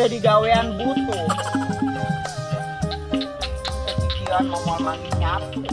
Di gawean butuh. Kepikiran mau mandi nyapu.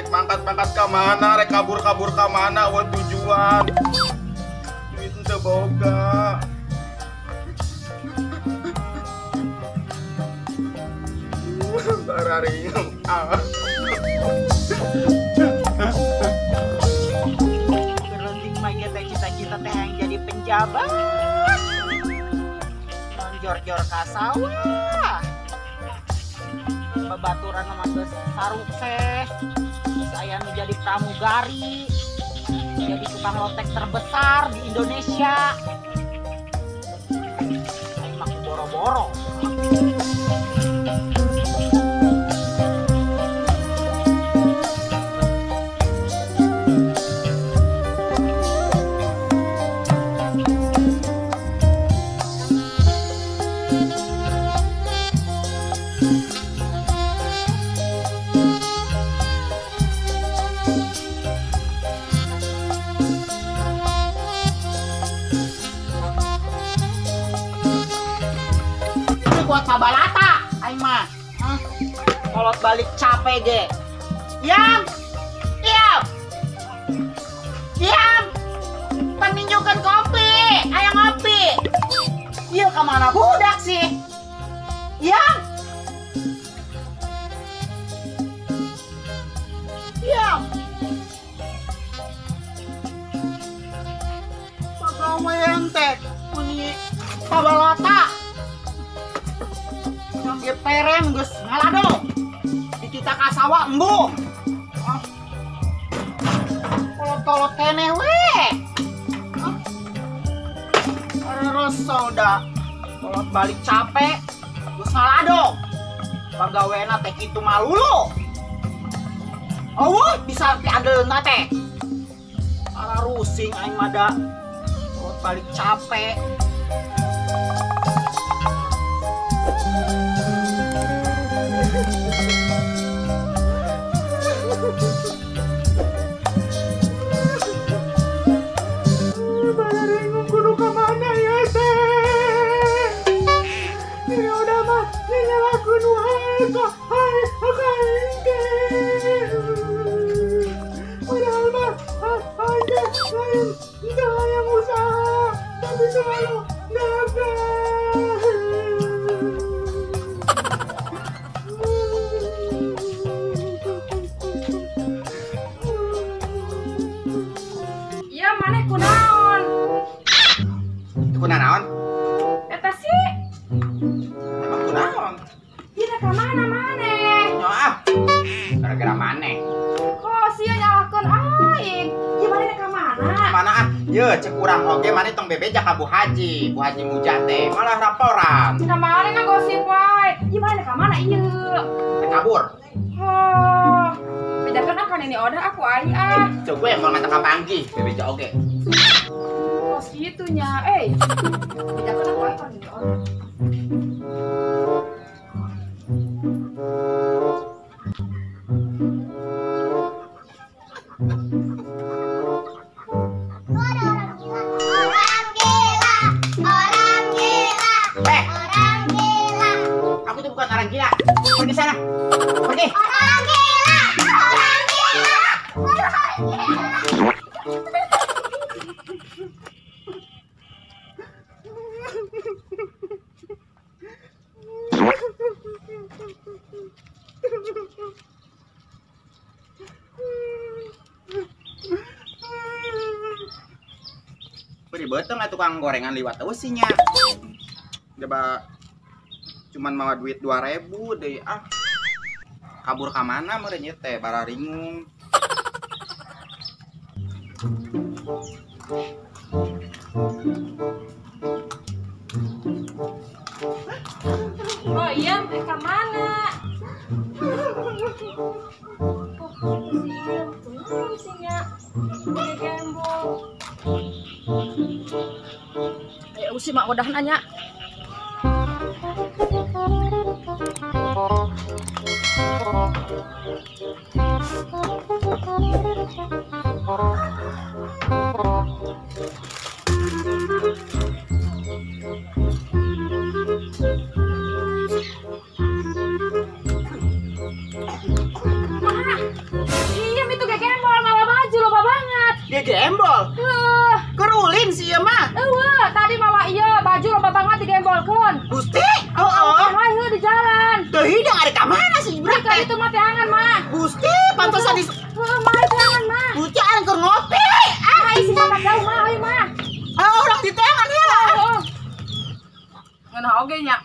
Mangkat-mangkat ke mana, rek kabur-kabur ke mana, buat tujuan. Duit teu boga. Bararing. Ah. Berunding mah teh cita-cita teh yang jadi penjabat. Jor-jor ka sawah. Babaturan mah geus sarukses. Saya menjadi pramugari, jadi tukang lotek terbesar di Indonesia. Saya mah boro-boro. Buat sabalata aing mah. Kolot balik capek ge. Yam. Yam. Yam. Peninjukan kopi, aya ngopi. Ieu ka mana budak sih? Yam. Yam. Pagawean teh muni sabalata. Ge perem geus ngalado. Dicita ka sawah embung. Kolot-kolot keneh we. Resol da. Kolot balik capek geus ngalado. Pagawena teh kitu malulu. Eueuh bisa piandeleunna teh. Ara rusing aing mah da. Kolot balik capek. Bararingung kudu ka mana ya teh? Ini udah mah nyalakeun wae ka aing teh. Padahal mah aing teh lain hayang usaha tapi selalu gagal. Kunaon? Eta sih. Emang kunaon? Ieu ka mana maneh? Nyo ah. Gara-gara maneh. Kok sia nyalahkeun aing? Ieu maneh ka mana? Mana ah? Ye cek urang oge maneh tong bebeja ka Bu Haji. Bu Haji Muja teh malah raporan. Cenah maneh ngagosip wae. Ieu maneh ka mana ieu? Teh kabur. Oh. Bejakeun ah ka nini odah aku aing ah. Cek gue moal mata kapanggih bebeja oge. Gitunya, bejakeun aku aing ka nini odah. Orang gila, orang gila, orang gila. Aku tuh bukan orang gila. Pergi sana, pergi. Orang gila, orang gila, orang gila. Beri beteng lah tukang gorengan liwat eusinya. Coba Cuman mawa duit 2000 deui ah. Kabur ka mana meureun ieu teh bararingung. Oh iya, ka mana? Oh, si Iyem, kunaon sih nya? Gembol. Ayo si mak udah nanya. Iya itu gegembol mawa baju loba banget. Gegembol? Kerulin sih ya mah. Eueuh, tadi mawa iya baju loba banget digembolkeun. Gusti, heeh. Oh, di jalan. Teu hidang ada ka mana sih budak teh? Itu mah teangan mah. Gusti, pantesan di heeh, mah teangan mah. Gusti aing keur ngopi. Ah, isi mah jauh mah ayo mah. Ah, urang di teangan heula. Heeh. Ngeunah oge nya.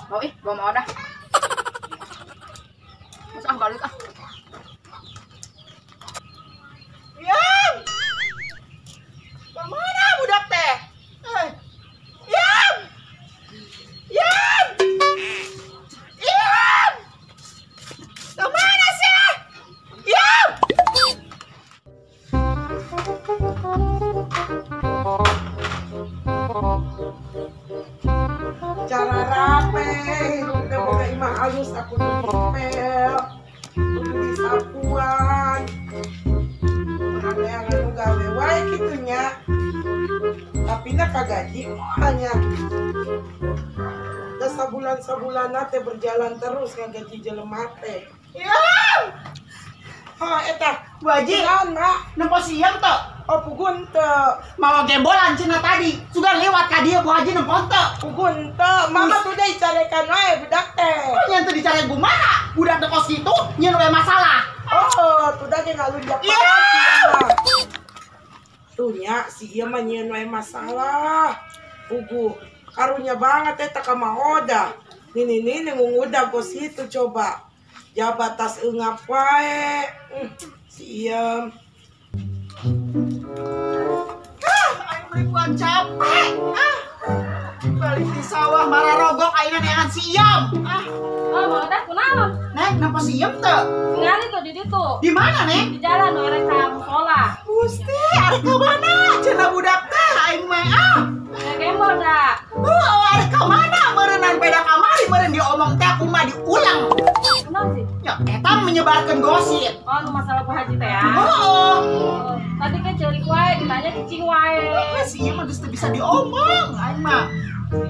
Oh ih, gua mau dah. Masa ah balik ah. Yam. Kemana budak teh? Yam. Yam. Yam. Kemana sih? Yam. Cara rape, udah boga imah halus aku dipel, kudu disapuan, penganeangan nu gawe wae kitu nya. Tapi na kagaji hanya. Da sabulan-sabulanna teh berjalan terus ngagaji jelema teh. Yam. Ha eta, Bu Haji, naon mak? Nempo siang teu? Oh pugun teu. Mawa gembolan cenah tadi. Sudah lewat ka dieu Bu Haji nempo teu. Pugun teu, mama tuh deui carekan wae budak teh. Oh nya teu dicare kumaha? Budak teh kos kitu nyeun we masalah. Oh, tuh dah ge ngalunjak banget. Tuh nya si ieu mah nyieun we masalah. Puguh, karunya banget eta ka Maoda. Nini nini ngungudag kos kitu coba. Jabatas eungap wae. Si ieu. Ah, aing beli buat capek. Ah. Balik di sawah marah rogok aing neangan si Iyam. Ah. Oh, mau dah kunaon? Neng, napa si Iyam teu? Ngali tuh di ditu. Di mana, Neng? Di jalan nu arek ka musola. Gusti, arek ka mana? Cenah budak teh aing mah ah. Gembol da. Oh, arek ka mana? Meureunnan beda kamari meureun diomong teh aku mah diulang. Kunaon sih? Ya, eta menyebarkan gosip. Oh, nu masalah Bu Haji teh ya. Heeh. Tadi kan ceurik wae, ditanya cicing wae. Si Iyam mah geus teu bisa diomong aing mah.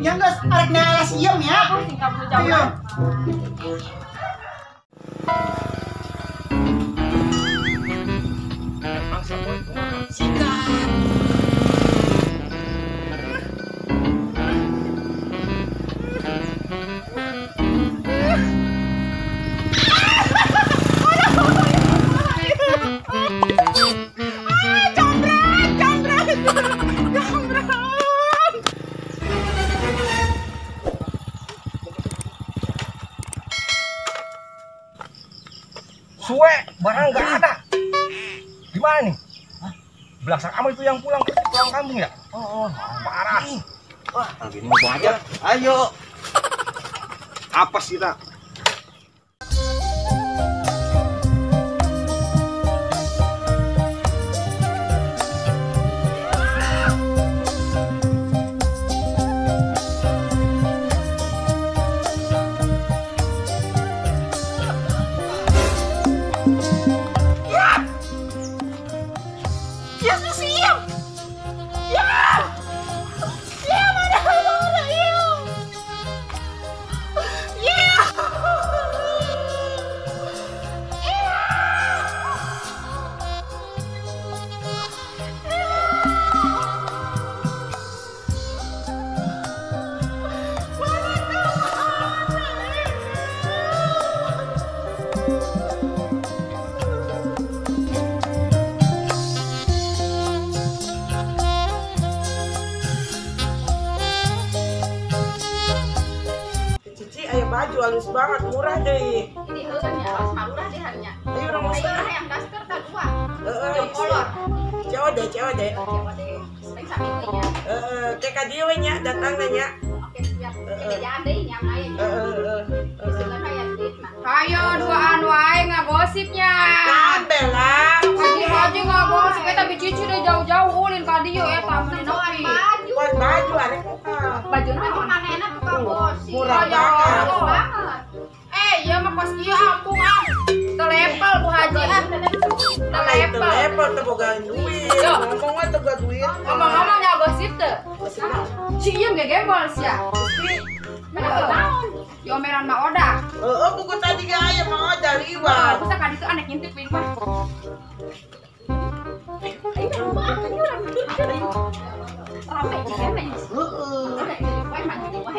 Ya geus arek neangan si Iyam ya. Oh, singkap lu jauh. Sikat. Suwe, barang nggak ada. Gimana nih? Hah? Belasan amal itu yang pulang pulang kampung ya? Oh, parah. Wah, kalau gini mau aja. Ayo. Apa sih kita? Yeah! Baju halus banget, murah deh. Ini heunya, halus murah deh harganya. Ayo urang mesen. Ayo yang daster tah dua. Heeh. Kolor. COD, COD. COD. Sering sami nya. Heeh, ke ka dieu we nya datang nya. Oke, siap. Bejaan deui nya mah aya. Heeh, Ayo duaan wae ngagosipnya. Naon Bella? Haji-haji ngagosip eta bi cici deh jauh-jauh ulin ka dieu eta meuni nepi. Baju. Buat baju arek kumaha? Baju naon? Manehna tukang gosip. Murah banget. Eh, ieu mah kos ieu ampung ah. Teu level Bu Haji ah. Teu level. Teu level teu boga duit. Ngomong we teu boga duit. Ngomong-ngomong ngagosip teu? Si ieu gegembol sia. Naon? Diomelan Ma Oda. Heeh, buku tadi ge aya Ma Oda liwat. Aku teh kaditu aneh ngintip ping mah. Rame juga mah. Heeh.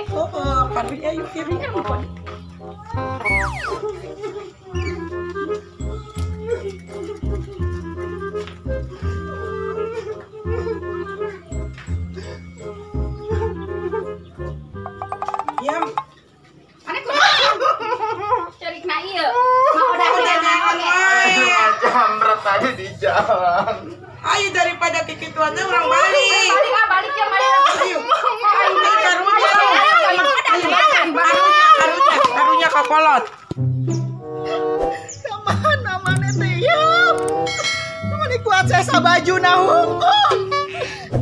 Heeh, karunya yuk kiri. Yam. Ane kumaha? Cerik na ieu. Ma Oda neangan wae. Jamret tadi di jalan. Ayo daripada kikituannya orang balik. Balik ah, balik ya, balik. Ayo. Ayo karunya. Karunya, karunya, karunya kakolot. Kamana maneh teh yam? Mani kuat saya sabaju na hungkul.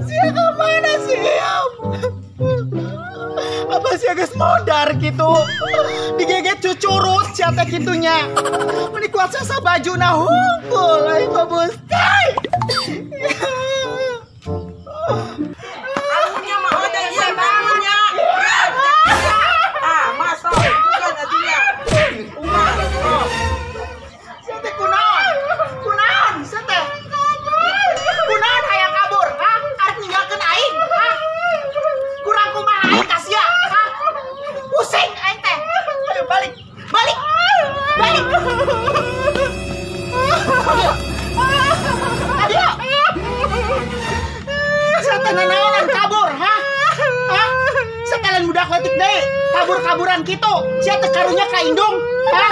Sia kamana sih yam? Apa sih geus modar gitu? Digeget cucurut sia teh kitunya. Mani kuat saya sabaju na hungkul. Aing mah bustai. Karunya Ma Oda ieu karunya. Ah, masuk bukan atunya. Umar. Sia teh kunaon? Kunaon sia teh? Kunaon hayang kabur? Hah? Arek ninggalkeun aing? Hah? Kurang kumaha aing ka sia? Hah? Pusing aing teh. Ayo balik. Balik. Balik. Ayo. Ayo. Sia teh nanaonan kabur, hah? Hah? Sekalian budak leutik deui, kabur-kaburan kitu. Sia teh karunya ka indung, hah?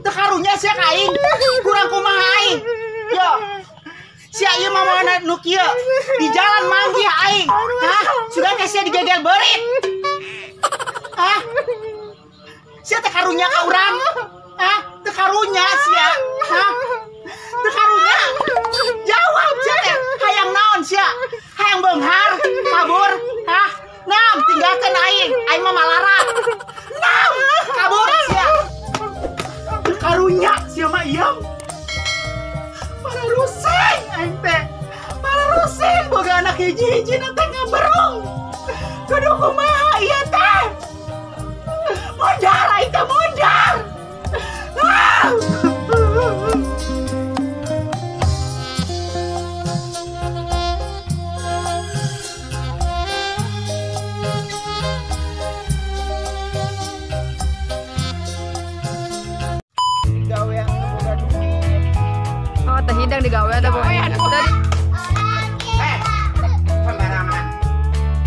Teu karunya sia ka aing. Kurang kumaha aing. Yo. Sia ieu mah mana nu kieu? Di jalan manggih aing. Hah? Sudah teh sia digegel beurit. Hah? Sia teh karunya ka urang? Hah? Teu karunya sia. Hah? Teu karunya. Jawab sia teh. Hayang naon sia? Hayang beunghar, kabur, hah? Nam, tinggalkan aing. Aing mah malarat. Nam, kabur sia. Teu karunya sia mah ieu. Para rusing aing teh. Para rusing boga anak hiji-hiji na teh ngaberung. Kudu kumaha ieu teh? Modar aing teh modar. Ah! Digawean teu boga duit. Oh, teh hidang digawe teh Bu. Tadi Eh, sembarangan.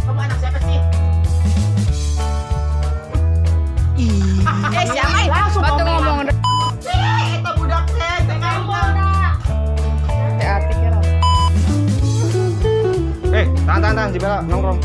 Kamu anak siapa sih? Eh, siapa? Langsung batu ngomong. Eh, eta budak teh, teh karunya. Teh atik ya. Eh, tahan tahan tahan si Bella nongkrong.